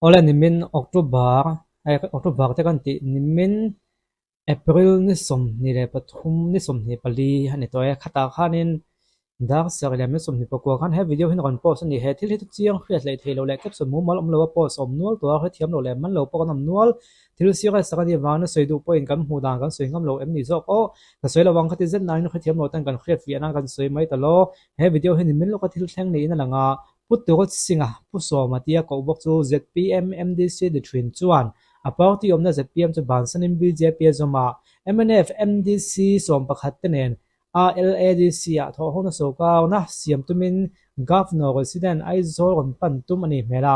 Awle nimin October October te kan tih nimin April ni 23 ni 24 a ni tawh e. Khatah khanin dar sarih leh minute 24 khan he video hi rawn post a ni. He thil hi chu chiang hriat hleih theih loh leh caption mumal awm lo a post a awm nual tawh a, hrethiam loh leh man lo pawh kan awm nual. Thil serious tak a nih avangin a sawi duh pawhin kan hmuh dan kan sawi ngam lo em ni zawk aw. Ka sawi lo ang khati zet nain hrethiam loh ten kan hriat fiah nan kan sawi mai ta lo. He video hi nimin lawka thil thleng niin a lang a, Pu Turut Singh-a Pu Sawma tia koh bawk chu zpm MDC ni thin chuan a party awmna zpm chu bansanin bjp a zawm a, mnf MDC 11 te nen a LADC-ah thawhhona sawrkarna siam tumin Governor Resident Aizawl rawn pan tum a nih hmel a.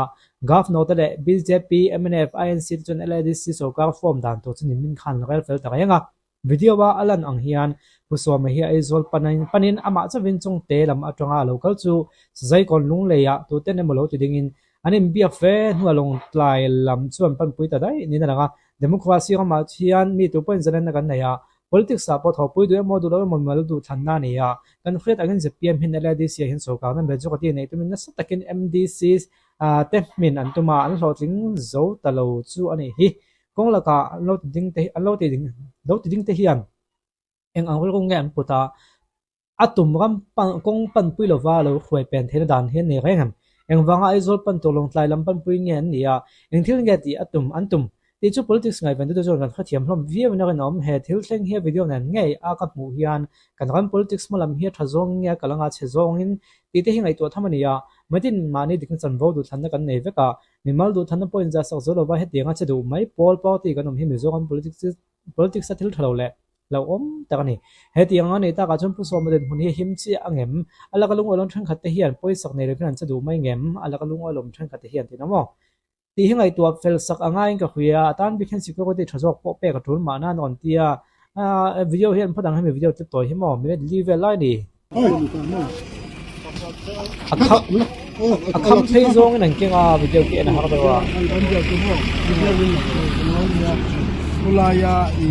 Governor te leh bjp, mnf, INC te chuan LADC sawrkar form dan tur chu nimin khan rel fel ta reng a. Video-a a lan ang hian Pu Sawma hi Aizawl panin amah chauhin Chawngte lam atanga a lo kal chu Sazaikawn Lungleiah tuten emaw lo ti dingin an inbiak fe hnuah Lawngtlai lam chuan panpui ta daih niin a lang a. Democracy ramah hian mi tu pawhin zalenna kan nei a, politics ah pawh thawhpui duh emaw duh lo emaw mimal duh thlanna a ni a. Kan hriat angin zpm hian LADC ah hian sawrkarna majority neih tumin nasa takin MDC te hmin an tum a, an hlawhtling zo ta lo chu a nih hi. Kawng lakah an lo ti ding te an lo ti ding lo ti ding te hian eng ang rilru nge an put a, a tum ram pan kawng panpui lova lo hruai pen theihna dan hi an nei reng em? Engvanga Aizawl pan tur Lawngtlai lam panpui nge an ni a, eng thil nge tih a tum an tum tih chu politics ngaihven tu te chuan kan hrethiam hlawm viau in a rinawm. He thil thleng hi a video nen ngei a ka hmuh hian kan ram politics hma lam hi a tha zawng nge a kal anga chhe zawngin tih te hi ngaihtuah tham a ni a, Matin mahni dikna chanvo duhthlanna kan nei vek a, Mimal duhthlanna pawh inzah sak zo lova hetianga che duh mai pawl party kan awm hi Mizoram politics a thil tha lo leh hlauhawm tak a ni. Hetiang a nih takah chuan Pu Sawma dinhmun hi a him chiah a ngem? A laka lungawihlawm thenkhat te hian pawisak nei lovin an che duh mai ngem? A laka lungawihlawm thenkhat te hian tin awm aw? Tih hi ngaihtuah fel sak a ngaiin ka hria a, tan bik hian security tha zawk pawh pek a tul mahna an rawn ti a. Video hian phawt ang hemi video tlip tawi hi maw minute li vel lai ni. A kham phei zawngin an keng a video khi en a har deuh a. Khulaia i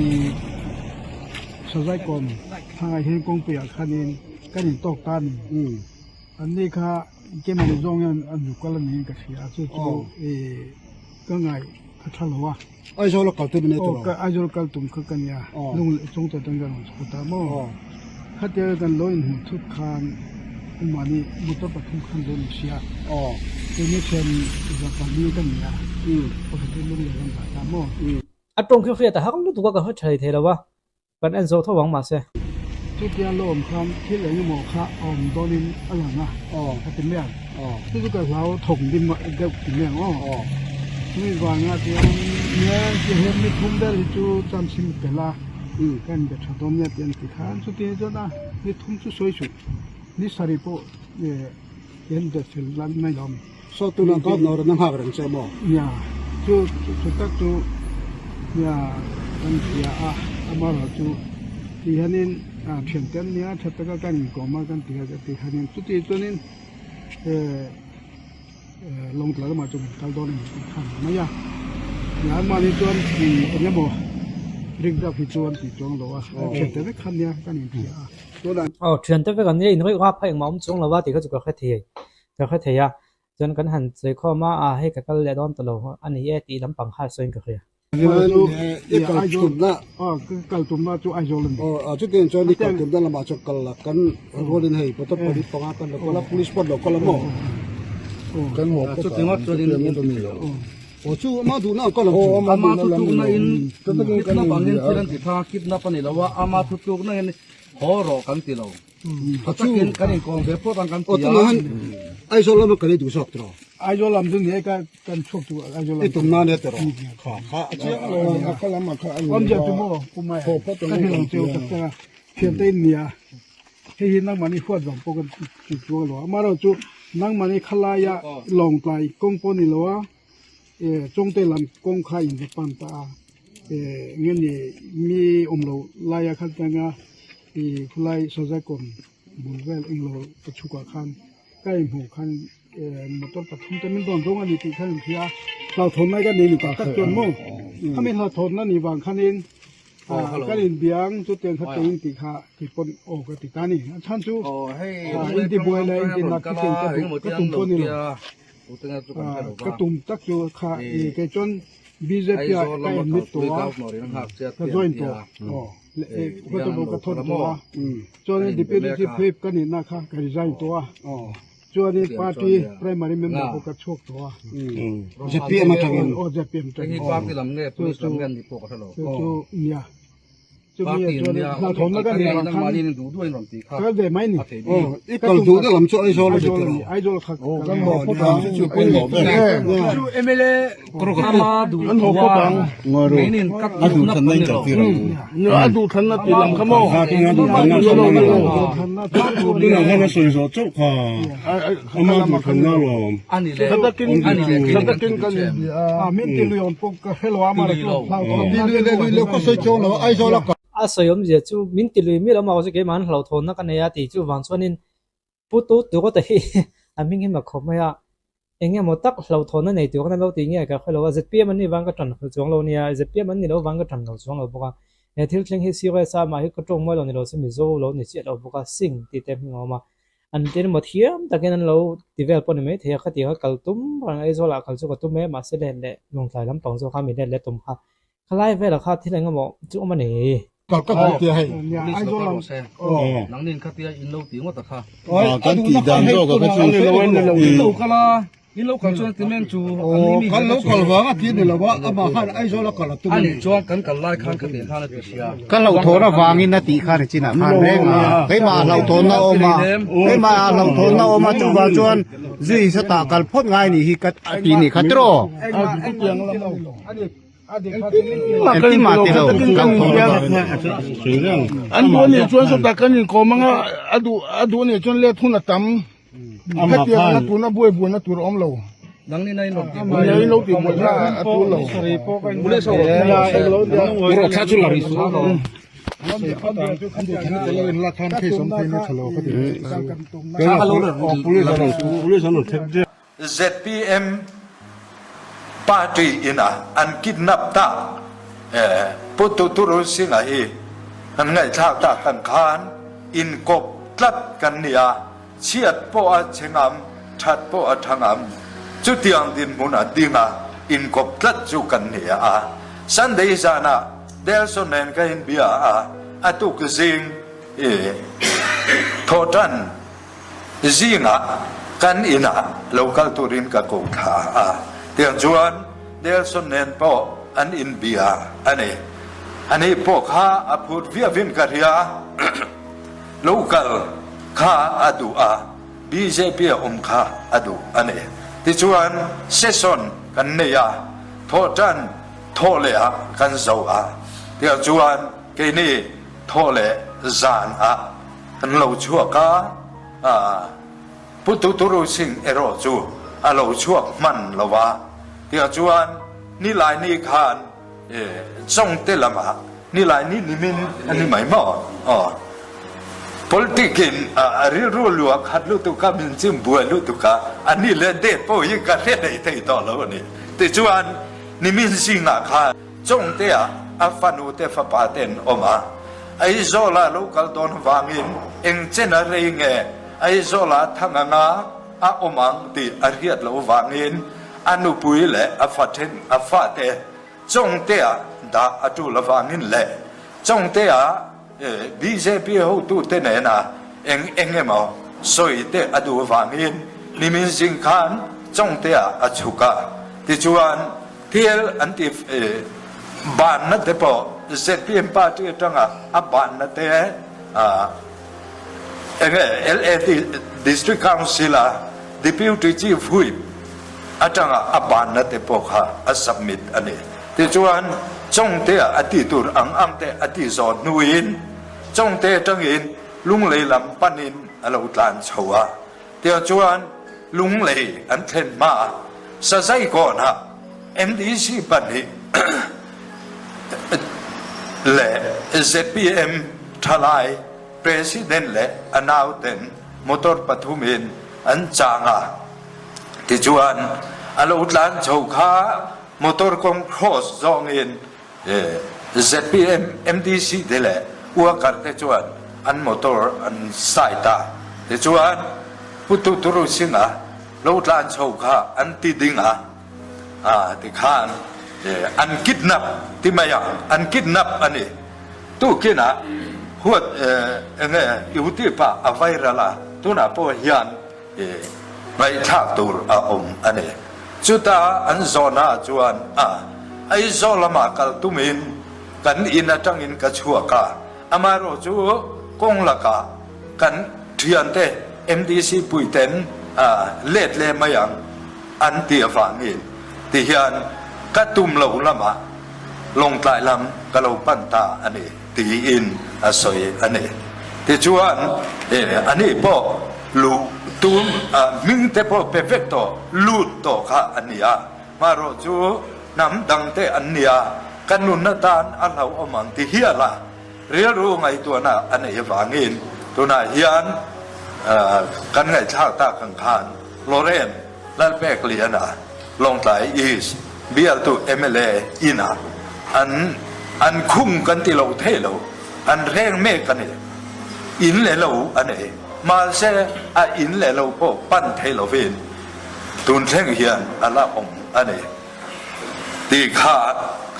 Sazaikawn thlangai hian kawngpuiah khanin kan intawk ta a ni. Anni kha Kemani zawng hian an zu kal a niin ka hria a, chu chu i ka ngaih a tha lo a. Aizawl a kal tum a nia tawh lo? Aw, Aizawl kal tum kha ka nia. Lung leh chung te atang kan rawn chhut a maw? Khatia kan lo inhmuh thut khan mahni motor pathum khan lo ni sia. Keini thian 400 ka ni a, pakhat chu lung leh kan dah ta maw? A tawng khi hriat a har lutuk a, ka hre tha thei thei lo a. Kan en zo tho ang mahse. Chutia lo awm khan thil eng emaw kha a awm dawnin a lang a, a ti mai ang. Chu chu ka hlau thawk ding deuh ti mai ang aw. Chumi vanga chuan nia ti hian ni thum vel hi chu chance mi pel a, ka inbe tha dawn nia tih an ti khan chuti chuan a ni thum chu sawi suh, ni sarih pawh hian be fel lan mai lo. Saw tunah governor in a nghak reng che maw? Nia, chu chu tak chu nia kan hria a, amaherawh chu ti hianin thian te an nia tha taka kan inkawm a kan ti a ti hianin chuti chuanin Lawngtlai lamah chuan kan kal dawn a ni tih kha a ni mai a, nia anmahni chuan eng emaw rik rak hi chuan tih chuang lo a, thian te vek kha nia kan inhria a. Aw thian te vek an nia inrik rap kha engmah awm chuang lo a tih kha chu ka hre thei. Ka hre thei a, chuan kan han sawi khawm a, ah hei ka kal leh dawn ta lo a ni e tih lampang kha sawiin ka hria. I kal tumna kal tumna chu Aizawl a ni. Aw chutiang chuan i kal tumna lamah chuan kal la kan rualin hei motor pahnih panga kan lo kal a police pawh an lo kal a maw? Kan haw pawh Chutiang a chuan in a ni lo. Aw chu ama duhna ang kal ang chu. Ama thutlukna in kidnap angin thil an ti thang a kidnap a ni lo a ama thutlukna in haw rawh kan ti lo. A takin kan inkawm ve phawt ang kan ti a. Aizawl lama kan i duh zawk tiraw? Aizawl lam chu ni e ka kan chhuak chu Aizawl lam. I tum nan e tiraw? Kha kha a chiang lo a. A kha lam a kha a awm zia chu maw pu mai ka hrilh ang cheu tak tak a thian te in nia hei hi nangmahni huat vang pawh kan ti chuang lo a amaherawhchu chu nangmahni khalaia Lawngtlai kawng pawh ni lo a Chawngte lam kawng kha in va pan ta a nge ni mi awm lo laia khan tanga i khulai Sazaikawn bul vel englo ka chhukah khan ka inhmuh khan motor pathum te min dawn zawng a ni tih khan in hria a hlauhthawn mai ka nei ni tak tak chuan maw khami hlauhthawnna nih vang khanin kan inbiang chutiang kha tengin tih kha kei pawn aw ka ti ta a ni a chhan chu intibuai leh intinat khi ka tum pawh a ni lo. Ka tum tak chu kha i kei chuan bjp ah ka admit tawh a, ka join tawh aw ka thawn tawh a, chuanin deputy chief whip ka nihna kha ka resign tawh a, chuanin party primary member pawh ka chhuak tawh a. Zpm atangin? Aw zpm atangin. Chu chu chu chu nia. Chumi chuan hlauthawmna ka nei vang khan kal ve mai ni. I kal duh na lam chu Aizawl a ni tawh lo. Aizawl kha kan haw phawt ang. Chu pawimawh ber. Chu MLA ama duh thua A duh thlanna in kal tir ang. A duh thlanna tih lam kha maw? A duh thlanna Tunah khan a sawi zawh chauh kha. Ama duh thlanna alawm. A sawi awmzia chu min ti lui miah lo mah chu keimah an hlauhthawnna ka nei a tih chu vang chuanin Pu Tu Turawta hi a hming hi mak khawp mai a, eng emaw tak hlauhthawnna nei tur khan an lo tih nge ka hre lo a, zpm an nih vang ka tan chuang lo nia, zpm an nih loh vang ka tan lo chuang lo bawk a, he thil thleng hi serious a mah hi ka tawng mawi lo ni lo se Mizo lo ni chiah lo bawk a, Singh tih te hming a awm a. An tin emaw thiam takin an lo ti vel pawh ni mai thei a, khati kha kal tum reng Aizawl ah kal chu ka tum e, mahse let leh Lawngtlai lampang zawk kha mi let leh tum kha khalai velah kha thil eng emaw chu awm a ni. Kal ka duh tia hei. Police lo kal rawh se. Nangnin khatia in lo ti ngawt a kha. Kan tih dan zawk a kha chu. In lo kal a. In lo kal chuan ti men chu an ni mi Kan lo kal vang a ti ni lo a, amah khan Aizawl a kal a tum a ni. Ani chuan kan kal lai khan ka tih khan a ti sia. Ka hlauhthawn avangin a tih khan chinah khan reng a, keimah ah hlauhthawnna a awm a, keimah ah hlauhthawnna a awm a, chuvang chuan zui sawtah kal phawt ngai nih hi ka ti nih kha tiraw? Engtin mah ti lo, hlauhthawn avangin. An duh anih chuan sawtah kan inkawm anga a duh a duh anih chuan let hun a tam. Hetiang anga tuna buai buaina tur a awm lo. Nangni na in rawn tih buai. Nia in lo tih buai kha a tul lo. Zpm party ina an kidnap tak Pu Tuturu Singh-a hi kan ngaihthlak tak ang khan inkawp tlat kan ni a, chhiat pawh a chhe ngam, that pawh a tha ngam. Chutiang dinhmun a ding a, inkawp tlat chu kan ni a. Sunday zanah Delson nen ka inbia a, a tuk zing i thawhtan Zingah kan inah lo kal turin ka ko thla a, tiang chuan Nelson nen pawh an inbia a ni. Ani pawh kha a phut viauin ka hria, lo kal kha a duh a, bjp a awm kha a duh a ni. Tichuan session kan nei a, thawhtan thawh leh ah kan zo a, tiang chuan keini thawh leh zan ah An lo chhuak a, Pu Tuturu Singh erawh chu a lo chhuak hman lo a, tiah chuan Nilaini khan Chawngte lamah Nilaini nimin a ni mai maw? Aw. Politic in a rilru lua khat lutuk a, min chim buai lutuk a, a ni leh date pawh hi ka hre hlei thei tawh lo a ni. Tichuan nimin zingah khan Chawngtea a fanu te fapa te an awm a, Aizawla lo kal dawn vangin eng chen a rei nge Aizawla thang anga a awm ang tih a hriat loh vangin a nupui leh a fa then a fate Chawngtea dah a tul avangin leh Chawngtea Bjp hotute nena eng eng emaw sawi te a duh avangin nimin zing khan Chawngtea a chhuk a, tichuan Thil an ti banna te pawh zpm party atanga a banna te enge LAD District Council a Deputy Chief Whip atanga a banna te pawh kha a submit a ni. Tichuan Chawngte ah a tih tur ang ang te a tih zawh hnuin Chawngte atangin Lunglei lam panin a lo tlan chho a. Tiang chuan Lunglei an thlen hma a, Sazaikawnah MDC pahnih leh zpm thalai President leh a nauten motor pathumin an chang a. Tichuan a lo tlan chho kha motor kawng cross zawngin Zpm MDC te leh worker te chuan an motor an side a, tichuan Pu Tuturu Singh-a. Lo tlan chho kha an ti ding a, a tikhan an kidnap ti mai ang, an kidnap a ni. Tukinah huat enge YouTube ah a viral a, tunah pawh hian ngaihthlak tur a awm a ni. Chuta an zawhnaah chuan a Aizawl lamah kal tumin kan in atangin ka chhuak a, amaherawhchu kawng lakah Kan thiante MDC puiten let leh mai ang an ti avangin tihian ka tum lo lamah Lawngtlai lam ka lo pan ta a ni tiin a sawi a ni. Tichuan ani pawh luh tum hming te pawh pe vek tawh lut tawh kha a ni a, hmarawh chu hnam dang te an nia ka nun atan a hlauhawm ang ti hial a. Rilru ngaihtuahna a neih avangin tunah hian kan ngaihthlak tak ang khan Lorraine Lalpekliana Lawngtlai East bialtu mla inah an an khung kan ti lo thei lo, an reng mek a ni. In leh lo a nei. Mahse a in leh lo pawh pan thei lovin tun thleng hian a la awm a ni tih kha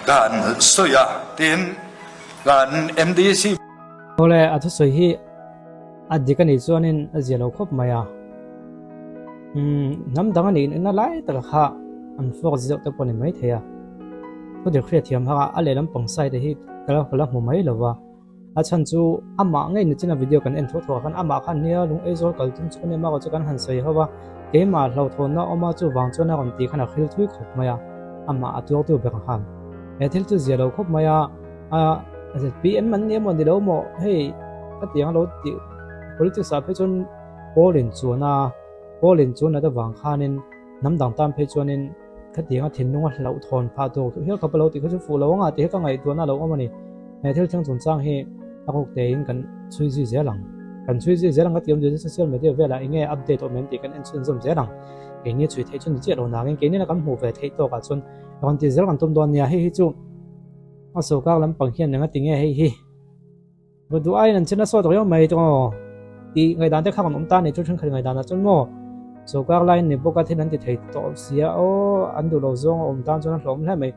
kan sawi a, tin. Kan MDC. Awle a thusawi hi a dik a nih chuanin a zia lo khawp mai a. Umm hnam dang a nih na lai taka kha an fork zeuh te pawh a ni mai thei a. Thu dik hriat thiam hak a a lehlam pang side hi ka la ka la hmu mai lo va. A chhan chu amah ngei ni chin a video kan en thuah thuah khan amah khan nia lung Aizawl kal tum chu ka nia mah chu kan han sawi ho va. Keimah hlauhthawnna awm a chuvang chuan a rawn tih khan a hril thui khawp mai a. Amah a tuartu ber khan. He thil chu zia lo khawp mai a. A zpm an ni emaw ni lo maw hei ka ti ang lo tih politics ah phei chuan pawl in chuan a pawl in chuan nat avang khanin hnam dang tan phei chuanin khatiang a thinlung a hlauh thawn phah tur hial khawp a lo tih kha chu fuh lo anga tih hi ka ngaihtuahna a lo awm a ni. He thil thleng chungchang hi a ruk tein kan chhui zui zel ang. Kan chhui zui zel ang ka ti awm zia social media velah eng nge update awm em tih kan en chhunzawm zel ang. Keini chhui theih chu ni chiah lo nangin keini kan hmuh ve theih tawkah chuan rawn ti zel kan tum dawn nia hei hi chu. A sawrkar lampang hian eng a ti nge hei hi? Va duh aiin an che nasa tawh riau mai tawh aw. Tih ngaihdan te kha rawn awm ta a ni chu thenkhat ngaihdanah chuan maw sawrkar laiin ni bawk a thil an ti thei tawh si a aw an duh lo zawng a awm tan chuan a hlawm hle mai.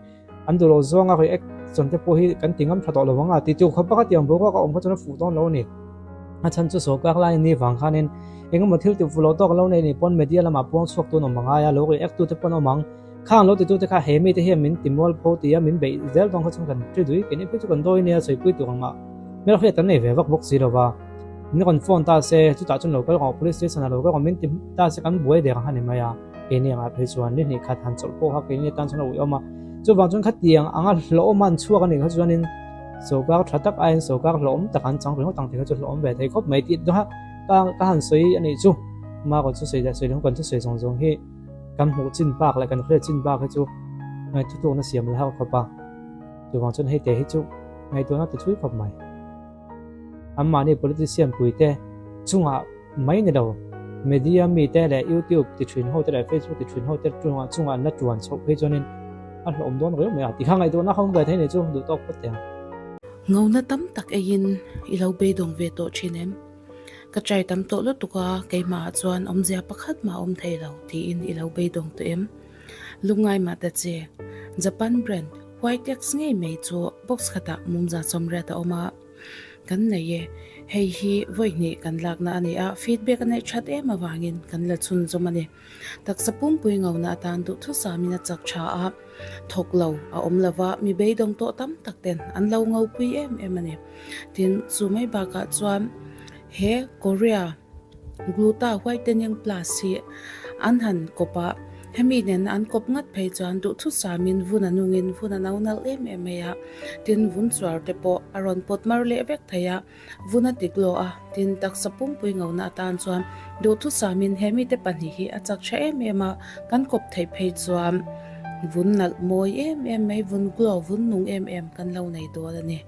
An duh lo zawng a react chuan te pawh hi kan ti ngam tha tawh lo ang a ti tur khawp a tiang boruak a awm kha chuan a fuh dawn lo a ni. A chhan chu sawrkar laiin ni vang khanin eng emaw thil ti fuh lo tawk lo nei ni pawn media lamah puang chhuak tu an awm angai a lo react tu te pawh an awm ang. Khang lo titute kha he mite hian min ti mual pho tia min beih zel dawn kha chuan kan ṭi dui keini phei chu kan dawi nia sawipui tur ang mah hmel hriat kan nei ve vak bawk si lo va. Min rawn phone ta se chutah chuan lo kal rawh police station ah lo kal rawh min ti ta se kan buai der ang kha ni mai a. Keini angah phei chuan ni hnih khat han chawlh pawh kha keini atan chuan a uiawm a. Chuvang chuan khatiang anga hlawhawm a an chhuak a nih kha chuanin sawrkar tha tak aiin sawrkar hlawhawm tak an chang ringawt ang tih kha chu hlawhawm ve thei khawp mai tih kha ka han sawi a nih chu. Mah chu sawi leh sawi lo kan thusawi zawng zawng hi. Kan hmuh chin bak leh kan hriat chin bak hi chu ngaihtuahna siam la har khawp a, chuvang chuan hei te hi chu ngaihtuahna ti thui khawp mai. Anmahni politician puite chungah mai ni lo, media mite leh YouTube ti thin ho te leh Facebook ti thin ho te chungah chungah an la tuan chhoh phei chuanin a hlawhawm dawn riau mai a ti kha ngaihtuahna kha awm ve thei ni chu duh tawk phawt teh ang. Ngona tam tak eiin i lo beidawng ve tawh thin em? Ka try tam tawh lutuk a, keimah ah chuan awmzia pakhat mah a awm thei lo tiin i lo beidawng tawh em? Lungngai mah ta che, Japan brand Whitex ngei mai chu box khatah mumza sawmriat a awm a, kan nei e. Hei hi vawi hnih kan lakna a ni a, feedback a neih that em avangin kan la chhunzawm a ni. Taksa pumpui ngona atan duhthusamin a chak tha a, thawk lo a awm lova mi beidawng tawh tam tak ten an lo ngopui em em a ni. Tin, chu mai bakah chuan he Korea Gluta Whitening Plus hi an han kawp a, hemi nena an kawp ngat phei chuan duhthusamin vun a nungin vun a no nalh em em mai a, tin vun chuar te pawh a rawn pawt mar leh vek thei a. Vun a tik lawh a, tin taksa pumpui ngona atan chuan duhthusamin he mite pahnih hi a chak tha em em a, kan kawp theih phei chuan vun nalh mawi em em mai, vun glow, vun nung em em kan lo nei dawn a ni.